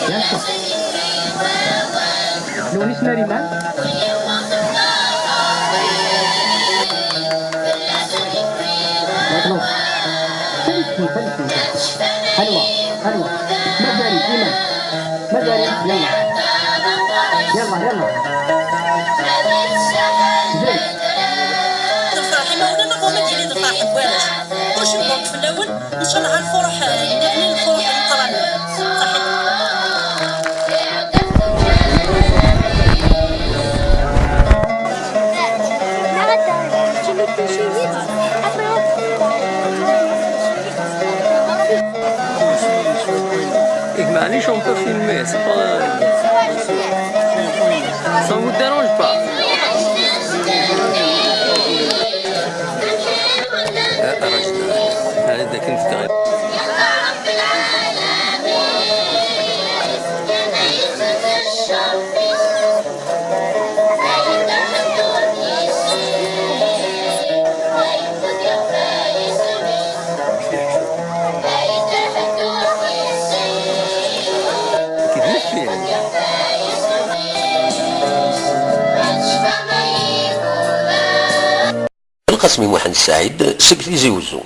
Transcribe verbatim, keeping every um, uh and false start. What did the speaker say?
Bien sûr. Nunis Nariman. D'accord. Salut, salut, salut. Allô, allô. Mazal, Iman. Mazal, yalla. Yalla, yalla. Zrek. Lferḥ imawlan, neɣ wama d-yili d lferḥ n warrac. Kullec iburek fell-awen. Ncallah lfuruḥ, eh, nniḍen lfuruḥ imeqqranen. Ṣaḥit. Et معليش, on peut filmer, c'est pas... Ça vous dérange pas? آه، راجل. هذا كنت Lqasmi Muḥend Saɛid seg Tizi Wezzu.